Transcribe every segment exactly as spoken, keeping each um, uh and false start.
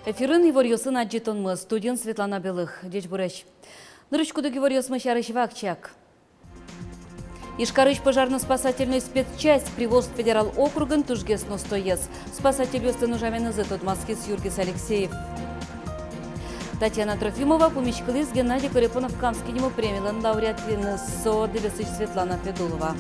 Эфирын иворъёсын адӟытонмы, студиын Светлана Белых. Ӟечбуресь! Нырысь куд-ог иворъёсмы сярысь вакчияк. Ижкарысь пожарно-спасательной спецчасть Приволжск федерал округын тужгес но устоез. Спасательёслэн ужаменызы тодматскиз Юргис Алексеев. Татьяна Трофимова пумиськылӥз Геннадий Корепанов-Камский нимо премилэн лауреатэныз, со Дэбесысь Светлана Федулова.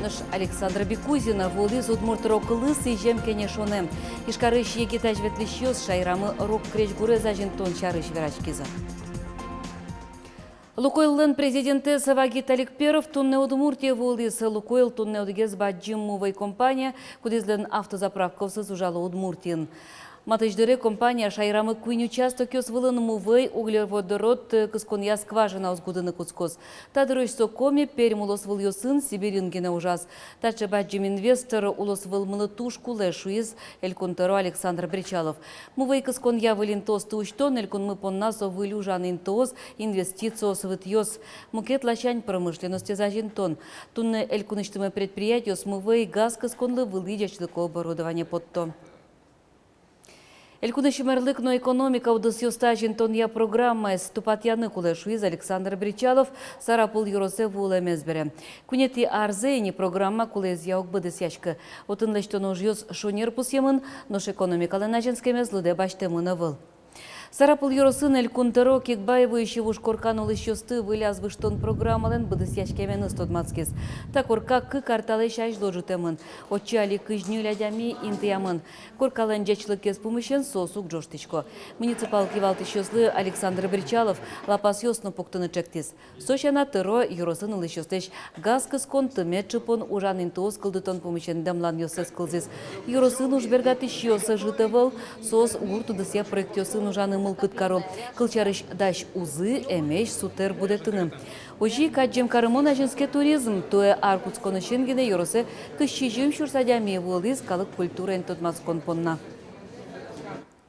Нош Александра Бекузина вуылӥз удмурт рок-лы сӥзем кенешонэ. Ижкарысь егит азьветлӥсьёс шаерамы рок крезьгурез азинтон сярысь вераськизы. «Лукойллэн» президентэз Вагит Аликперов туннэ Удмуртие вуылӥз. «Лукойл» туннэ одӥгез бадӟым мувӧй компания, кудӥзлэн автозаправкаосыз ужало Удмуртиын. Матысь дыре компания шаерамы куинь участокъёс вылын мувӧй, углеводород, э, кысконъя скважинаос гудыны кутскоз. Та дырозь со Коми, Пермь улосвылъёсын, Сибирьын гинэ ужаз. Таӵе бадӟым инвестор улосвылмылы туж кулэ, шуиз Элькун тӧро Александр Бречалов. Мувӧй кысконъя выль интыосты усьтон элькунмы понна со выль ужан интыос, инвестициос, вытъёс. Мукет ласянь промышленностез азинтон. Туннэ элькунысьтымы предприятиос мувӧй, газ кысконлы вылӥ ӟечлыко оборудование потто. Элькунысь мерлыко но экономика удысъёсты азинтонъя программаез тупатъяны кулэ, шуиз Александр Бречалов Сарапул ёросэ вуылэмез бере. Куинетӥ арзэ ини программа кулэезъя уг быдэсъяськы. Отын лэсьтоно ужъёс шонер пусъемын, нош экономикалэн азинскемез лыдэ басьтэмын ӧвӧл. Сарапул ёросын Элькун тӧро Кикбаевоысь вуж коркан улӥсьёсты выльяз выжтон программалэн быдэсъяськеменыз тодматскиз. Та корка кык ар талэсь азьло ӝутэмын. Отчы али кызь ньыль адями интыямын. Коркалэн ӟечлыкез пумысен соос уг ӝожтӥсько. Муниципал кивалтӥсьёслы Александр Бречалов лапасъёс но пуктыны ӵектӥз. Со сяна тӧро ёросын улӥсьёслэсь газ кыскон, тымет шыпон, ужан интыос кылдытон пумысен дэмланъёссэс кылзӥз. Ёросын уж бергатӥсьёс ӧжыт ӧвӧл, соос гурт удысъя проектъёсын ужаны мылкыд каро. Кылсярысь, дась узы, эмезь, сутэр будэтыны. Озьы ик адӟем карымон азинске туризм. Туэ ар кутсконысен гинэ ёросэ кызь сизьым сюрс адями вуылӥз калык культураен тодматскон понна.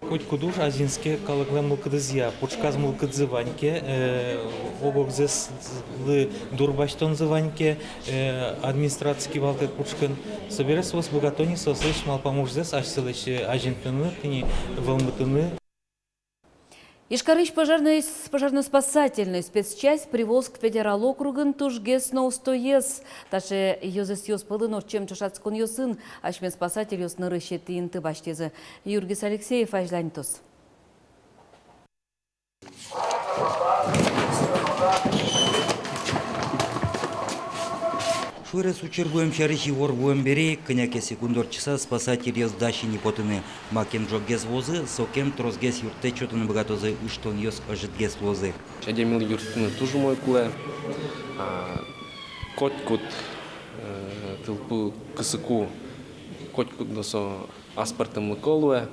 Котькуд уж азинске калыклэн мылкыдызъя. Пушказ мылкыдзы вань ке, э, ог-огзэслы дурбасьтонзы вань ке, э, администраци кивалтэт пушкын, собере соос быгато ни соослэсь малпам ужзэс, асьсэлэсь, э, азинтыны, тӥни вӧлмытыны. Ижкарысь пожарной, пожарно-спасательной спецчасть Приволжск федерал округын тужгес но устоез. Таӵе ёзэсъёс пӧлын ортчем ӵошатсконъёсын асьме спасательёс нырысетӥ инты басьтӥзы. Юргис Алексеев азьланьтоз. Шуэрес учыр вуэм сярысь ивор вуэм бере, кӧня ке секунд ортчыса, спасательёс дась ини потыны. Макен ӝоггес вуозы, сокем тросгес юрттэт сётыны быгатозы, ыштонъёс ӧжытгес луозы. Адямилы юрттыны туж умой кулэ. А, котькуд, э, тылпу кысыку, котькуд но со аспӧртэмлыко луэ.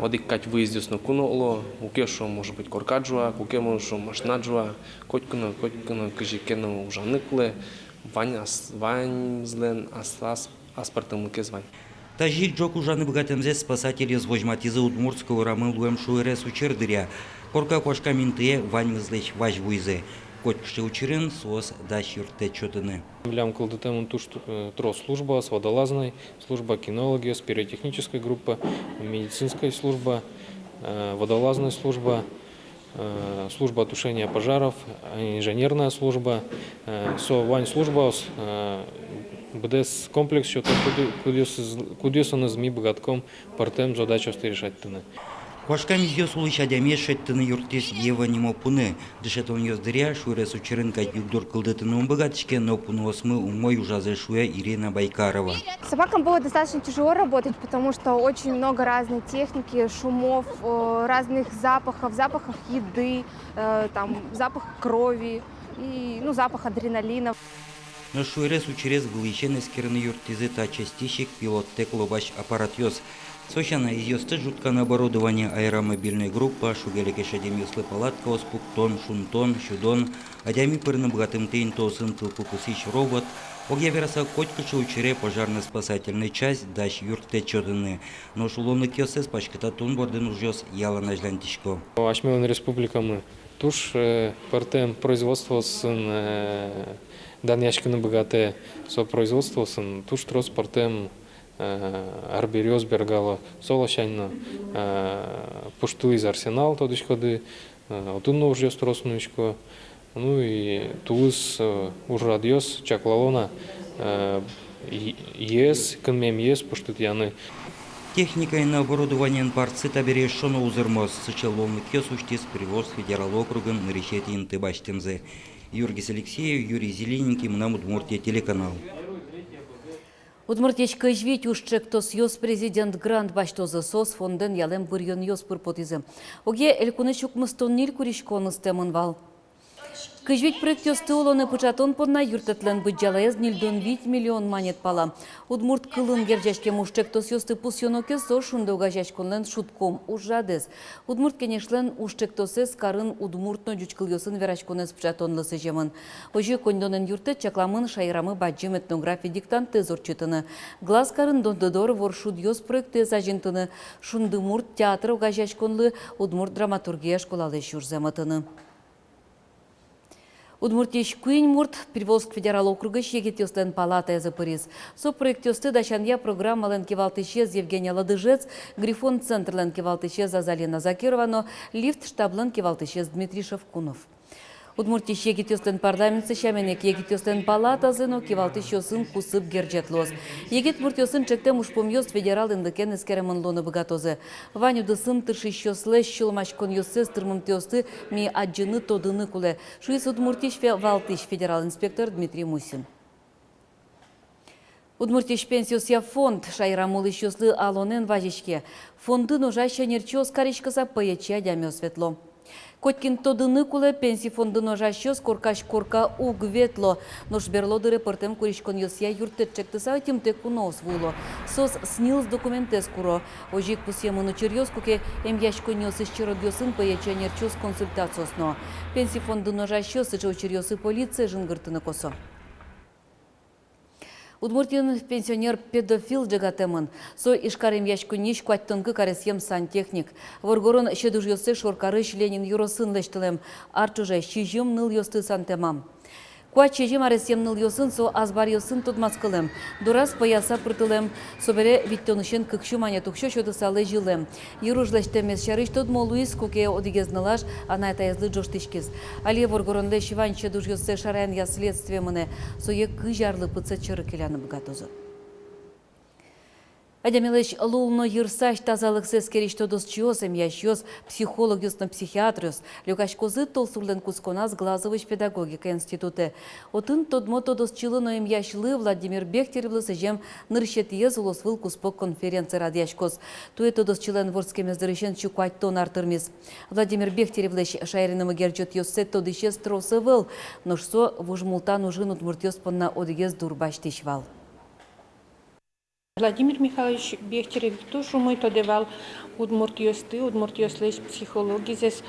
Одӥг кадь выездъёс но куно луо, куке шуо, может быть, корка ӝуа, куке, может, шуо, машина ӝуа, котьку но, котьку но кызьы ке но ужаны кулэ, вань ас-, ваньмызлэн ас-, ас-, аспӧртэмлыкез вань. Тазьы ик ӝог ужаны быгатэмзэс спасательёс возьматӥзы Удмуртской урамын луэм шуэрес учыр дыръя. Корка куашкам интые ваньмызлэсь вазь вуизы. Котькыӵе учырын соос дась юрттэт сётыны. Милям кылдытэмын туж, э, трос службаос: водолазной служба, кинологъёс, пиротехнической группа, медицинской служба, э, водолазной служба, э, служба тушения пожаров, э, инженерная служба, э, со вань службаос, э, быдэс комплекс сёто, куд-, кудъёсыз-, кудъёсыныз ми быгатӥськом пӧртэм задачаосты решатьтыны. Куашкам изъёс улӥсь адямиез шедьтыны юрттӥз Ева нимо пуны. Дышетонъёс дыръя шуэрес учырын кадь югдур кылдытыны ум быгатӥське, но пуныосмы умой ужазы, шуэ Ирина Байкарова. С собаками было достаточно тяжело работать, потому что очень много разной техники, шумов, э, разных запахов, запахов еды, э, там, запах крови и, ну, запах адреналина. Нош шуэрес учырез вылысен эскерыны юрттӥзы та частьысь ик пилоттэк лобась аппаратъёс. Со сяна, изъёсты ӝуткан оборудование, аэромобильной группа, шуг-лекесь адямиослы палаткаос пуктон, шунтон, сюдон, адями пырыны быгатымтэ интыосын тылпу кысӥсь робот. Огъя вераса, котькыӵе учыре пожарно-спасательной часть дась юрттэт сётыны. Нош улонлыкъёссэс паськытатон бордын ужъёс ялан азьланьтӥсько. Асьмелэн республикамы туж, э, пӧртэм производствоосын, э, данъяськыны быгатэ. Со производствоосын туж трос пӧртэм э, арбериос бергало, со ласянь но, э, пуштылӥз Арсенал, тодӥськоды, э, отын но ужъёс трос нуисько. Ну и тулыс, э, ужрадъёс чаклало на, э, и-, йӧэз, кынмем йӧэз пуштытъяны. Техникаен но оборудованиен партсы табере эшшо но узырмоз. Сыӵе луонлыкъёс усьтӥз Приволжск федерал округын нырысетӥ инты басьтэмзэ. Юргис Алексеев, Юрий Зелененький, «Мынам Удмуртие» телеканал. Удмуртиысь кызь вить ужчектосъёс президент грант басьтозы, соос фондэн ялэм быръёнъёс пыр потӥзы. Огъя элькунысь укмыстон ньыль куриськон ыстэмын вал. Кызь вить проектъёсты улонэ пыӵатон понна юрттэтлэн быдӟалаез ньыльдон вить миллион манет пала. Удмурт кылын герӟаськем ужчектосъёсты пусйоно ке, со «Шунды» огазеяськонлэн шутком ужрадэз. Удмурт Кенешлэн ужчектосэз карын удмурт но ӟуч кылъёсын вераськонэз пыӵатонлы сӥземын. Озьы коньдонэн юрттэт чакламын шаерамы бадӟым этнографи диктантэз ортчытыны. Глаз карын «Дондыдор» воршудъёс проектэз азинтыны, «Шунды» мурт театр огазеяськонлы удмурт драматургия школалэсь ужзэ мытыны. Удмуртиысь куинь мурт Приволжск федерал округысь егитъёслэн палатаязы пыриз. Со проектъёсты дасянъя программалэн кивалтӥсез Евгения Ладыжец, «Грифон» центрлэн кивалтӥсез Азалина Закирова но «Лифт» штаблэн кивалтӥсез Дмитрий Шевкунов. Удмуртиысь егитъёслэн парламентсы сямен ик егитъёслэн палатазы но кивалтӥсьёсын кусып герӟет луоз. Егит муртъёсын ӵектэм ужпумъёс федерал инлыкен эскеремын луыны быгатозы. Вань удысын тыршисьёслэсь сюлмаськонъёссэс, тырмымтэосты ми адӟыны, тодыны кулэ, шуиз Удмуртиысь фе-, валтӥсь федерал инспектор Дмитрий Мусин. Удмуртиысь пенсиосъя фонд шаерамы улӥсьёслы алонэн вазиське. Фондын ужась ӧнерчиос кариськыса пӧечи адямиос ветло. Котькин тодыны кулэ, пенси фондын ужасьёс коркась корка уг ветло. Нош берло дыре пӧртэм куриськонъёсъя юрттэт ӵектыса ӧтемтэ куноос вуыло. Соос СНИЛС документэз куро. Озьы ик пусъемын учыръёс, куке эмъяськонниосысь черодъёсын пӧечи ӧнерчиос консультациос нуо. Пенси фондын ужасьёс сыӵе учыръёсы полицие жингыртыны косо. Удмуртиын пенсионер-педофил ӝегатэмын. Со Ижкар эмъяськонниысь куатьтон кык аресъем сантехник. Воргорон сьӧд ужъёссэ шоркарысь Ленин ёросын лэсьтылэм. Ар ӵоже сизьым нылъёсты сантэмам. Куать-сизьым аресъем нылъёсын со азбаръёсын тодматскылэм, дораз пӧяса пыртылэм, собере витьтонысен кык сю манет уксё сётыса лэзьылэм. Йыруж лэсьтэмез сярысь тодмо луиз, куке одӥгез нылаш анай-атаезлы ӝожтӥськиз. Али воргоронлэсь вань сьӧд ужъёссэ шараянъя следствие мынэ. Сое кызь арлы пытсэт сьӧры келяны быгатозы. Адямилэсь лул но йырсазь тазалыксэ эскерись тодосчиос, эмъясьёс, психологъёс но психиатръёс люкаськозы толсурлэн кутсконаз Глазовысь педагогика институтэ. Отын тодмо тодосчилы но эмъясьлы Владимир Бехтеревлы сӥзем нырысетӥез улосвыл куспо конференция радъяськоз. Туэ тодосчилэн вордскемез дырысен сю куатьтон ар тырмиз. Владимир Бехтеревлэсь шаерынымы герӟетъёссэ тодӥсез трос ӧвӧл, нош со вуж Мултан ужын удмуртъёс понна одӥгез дурбасьтӥсь вал. Владимир Михайлович Бехтерев туж умой тодэ вал удмуртъёсты, удмуртъёслэсь психологизэс.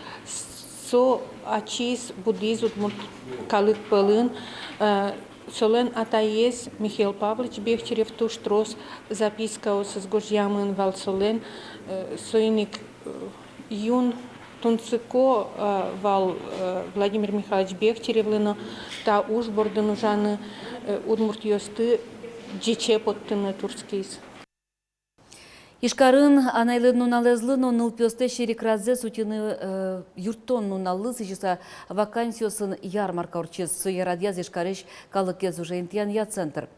Со ачиз будӥз удмурт калык пӧлын. Э, солэн атаез Михаил Павлович Бехтерев туж трос запискаосыз гожъямын вал солэн, э, соин ик, э, юн тунсыко, э, вал, э, Владимир Михайлович Бехтеревлы но та уж бордын ужаны, э, удмуртъёсты ӟече поттыны турттӥз. Ижкарын анайлэн нуналэзлы но нылпиослэсь эрикрадзэс утьыны, э, юрттон нуналлы сӥзьыса вакансиосын ярмарка ортчиз. Сое радъяз Ижкарысь калыкез уже интыянъя центр.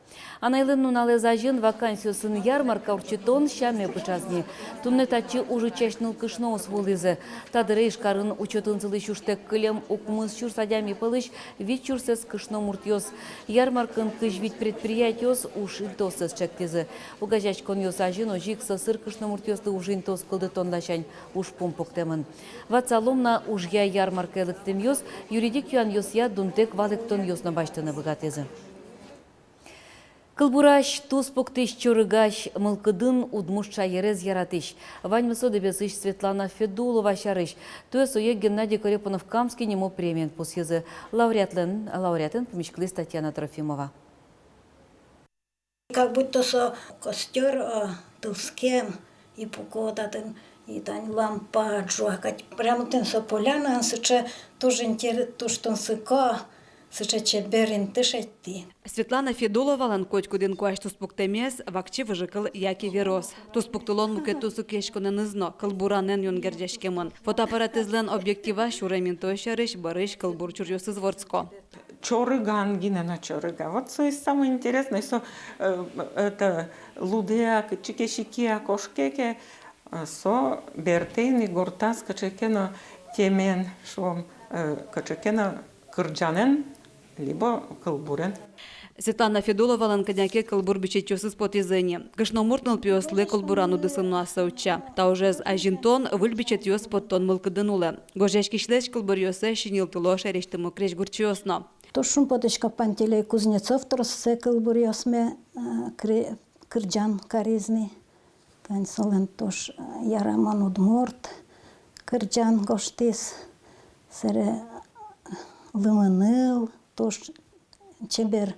Анайлэн нуналэз азьын вакансиосын ярмарка ортчытон сяме пыӵаз ни. Туннэ татчы уж утчась нылкышноос вуылӥзы. Та дыре Ижкарын учётын сылӥсь ужтэк кылем укмыс сюрс адями пӧлысь вить сюрсэз кышномуртъёс. Ярмаркаын кызь вить предприятиос уж интыоссэс ӵектӥзы. Огазеяськонъёс азьын озьы ик сӧсыр кышномуртъёслы уж интыос кылдытон ласянь ужпум пуктэмын. Ватсалом на, ужъя ярмаркае лыктэмъёс юридик юанъёсъя дунтэк валэктонъёс но басьтыны быгатӥзы. Кылбурась, туспуктӥсь, чорыгась, мылкыдын удмурт шаерез яратӥсь, ваньмыз со Дэбесысь Светлана Федулова сярысь. Туэ сое Геннадий Корепанов-Камский нимо премиен пусйизы. Лауреатлэн, лауреатэн пумиськылӥз Татьяна Трофимова. Как будто со костёр, э, тылскем, и пуко татын, и тань лампа ӝуа кадь. Прямо тӥни со полянаын сыӵе туж интер-, туж тунсыко, Сыӵе чебер инты шедьтӥ. Светлана Федуловалэн котькуд инкуазь туспуктэмез вакчи выжыкыл яке верос. Туспуктылон мукет тусыкъяськонэныз но, кылбуранэн юн герӟаськемын. Фотоаппаратэзлэн объективаз сюрем интыос сярысь бӧрысь кылбур чуръёсыз вордско. Чорыган гинэ но чорыга. Вот со и самое интересное, со, э, это, лудэ-а, кытчы ке, сике-а кошке ке, э, со бертэ ини гуртаз кыӵе ке но темен, шуом, э, кыӵе ке но кырӟанэн либо кылбурен. Светлана Федуловалэн кӧня ке кылбур бичетъёсыз потӥзы ини. Кышномурт нылпиослы кылбуран удысын но ассэ утча. Та ужез азинтон выль бичетъёс поттон мылкыдын улэ. Гожъяськисьлэсь кылбуръёссэ синйылтыло шаерысьтымы крезьгурчиос но. Туж шумпотӥсько, Пантелей Кузнецов троссэ кылбуръёсме, э, кре-, кырӟан кариз ни. Тани солэн туж, э, ярамон удмурт кырӟан гожтӥз, сэре, э, «Лымыныл», туж чебер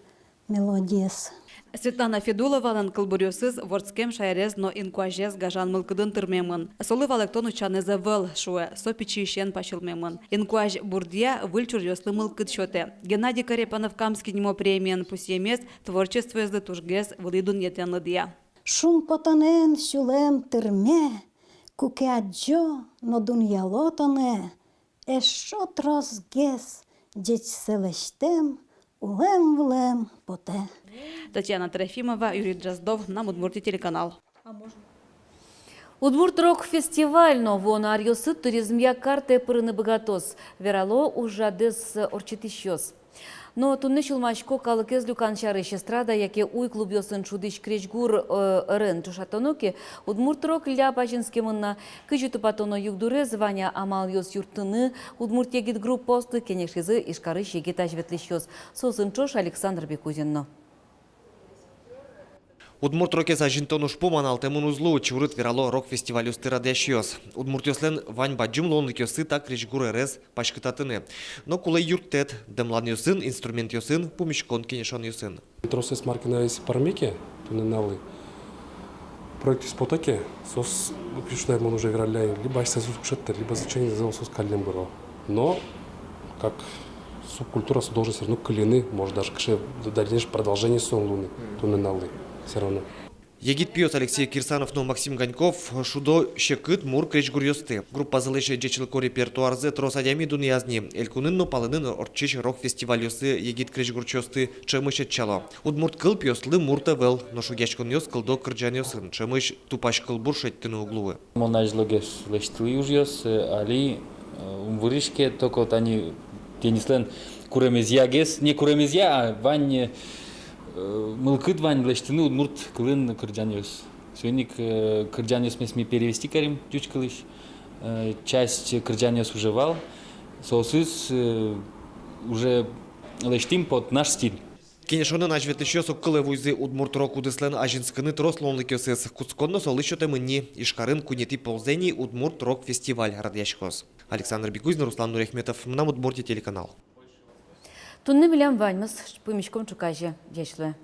мелодиез. Светлана Федуловалэн кылбуръёсыз вордскем шаерез но инкуазез гажан мылкыдын тырмемын. Солы валэктон утчанэз ӧвӧл, шуэ, со пичиысен пасьылмемын. Инкуазь бурдъя, выль чуръёслы мылкыд сётэ. Геннадий Корепанов-Камский нимо премиен пусъемез творчествоезлы тужгес вылӥ дунъетэн лыдъя. Шумпотонэн сюлэм тырме, куке адӟо но дунъяло тонэ, эшшо тросгес ӟечсэ лэсьтэм улэм-вылэм потэ. Татьяна Трофимова, Юрий Дроздов, «Мынам Удмуртие» телеканал. Удмурт рок-фестиваль но вуоно аръёсы туризмъя картэ пырыны быгатоз, верало ужрадэз ортчытӥсьёс. Но туннэ сюлмасько калыкез люкан сярысь. Эстрада яке уй клубъёсын шудӥсь крезьгур, э, ӧрен ӵошатоно ке, удмурт рок ляб азинскемын на. Кызьы тупатоно югдурез, вань-а амалъёс юрттыны удмурт егит группаослы, кенешизы Ижкарысь егит азьветлӥсьёс. Соосын ӵош Александр Бекузин но. Удмурт рокез азинтон ужпум аналтэмын уз лу, чурыт, верало рок-фестивальёсты радъясьёс. Удмуртъёслэн вань бадӟым луонлыкъёссы та крезьгур ӧрез паськытатыны. Но кулэ юрттэт дэмланъёсын, инструментъёсын, пумиськон-кенешонъёсын. Тросэз мар ке но ӧз пӧрмы ке туннэ нуналлы, проектъёс потэ ке, соос, ну, пиштуй, мон уже вералляй, либо асьсэос укшеттэ, либо звучание зал соос каллен быро. Но как субкультура со должен всё равно кыльыны, может, даже кыӵе дальнейшее продолжение солэн луыны туннэ нуналлы всё равно. Егит пиос Алексей Кирсанов но Максим Ганьков шудо секыт мур крезьгуръёсты. Группазылэсь ӟечлыко репертуарзы трос адями дунъяз ни. Элькунын но палэнын ортчись рок-фестивальёсы егит крезьгурчиосты ӵемысь ӧтчало. Удмурт кыл пиослы мурт ӧвӧл, но шугъяськонъёс кылдо кырӟанъёсын, ӵемысь тупась кылбур шедьтыны уг луы. Мон азьлогес лэсьтылӥ ужъёс, э, али, э, ум вырӥське, только тани тенислэн куремезъя гес, не куремезъя, а вань, э, мылкыд вань лэсьтыны удмурт кылын кырӟанъёс. Соин ик, э, кырӟанъёсмес ми перевести карим ӟуч кылысь, э, часть кырӟанъёс уже вал, соосыз, э, уже лэсьтӥм под наш стиль. Кенешонын азьветлӥсьёс огкылэ вуизы: удмурт рок удыслэн азинскыны трос луонлыкъёсыз. Кутскон но солы сётэмын ни. Ижкарын куинетӥ ползэ ни удмурт рок-фестиваль радъяськоз. Александр Бекузин, Руслан Нуряхметов, «Мынам Удмуртие» телеканал. Туннэ милям ваньмыз. Пумиськом ӵуказе. Ӟеч луэ.